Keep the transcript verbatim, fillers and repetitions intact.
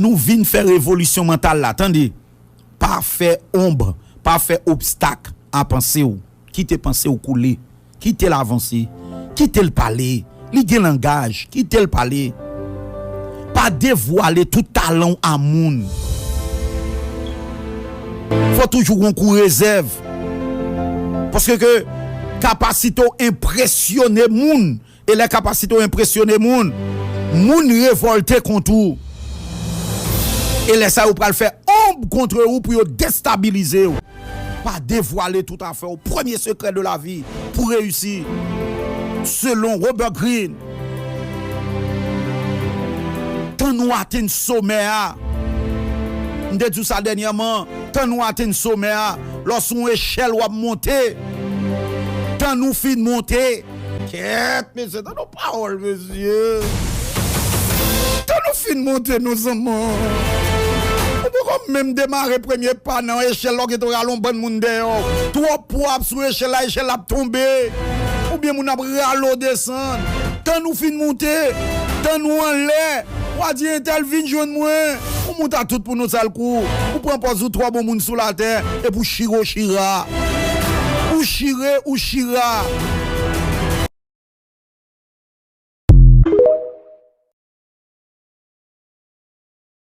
Nou vin fè revolisyon mantal la, tande. Pa fè onb, pa fè obstak a panse w. Kite panse w koule. Kite l avanse. Kite l pale. Li gen langaj. Kite l pale. Pa devwale tout talan w a moun. Fò toujou gon kou rezèv. Paske ke kapasite w enpresyone moun, e lè kapasite w enpresyone moun, moun revòlte kont ou. E lè sa yo pral fè onb kont ou pou yo destabilize w. Pa devwale tout afè w. Premye sekrè de la vi pou reyisi. Selon Robert Greene, tan nou atenn somè a, m te di w sa dènyèman, tan nou atenn somè a, lòs yon echèl w ap monte, tan nou fin monte, kèt, mesye, tan nou pawòl, mesye. Tan nou fin monte, nou zanman. Ou poko menm demare premye pa nan echèl la, w gentan rale yon bann moun dèyè w. Twòp pwa ap sou echèl la, echèl la ap tonbe. Oubyen moun ap rale w desann. Tan nou fin monte, tan nou anlè, w a di entèl vin jwenn mwen. Ou moute a tout pou nou sèl kou. Ou pran pòz ou twò bon moun sou latè, epi w chire w chira. Ou chire, ou chira.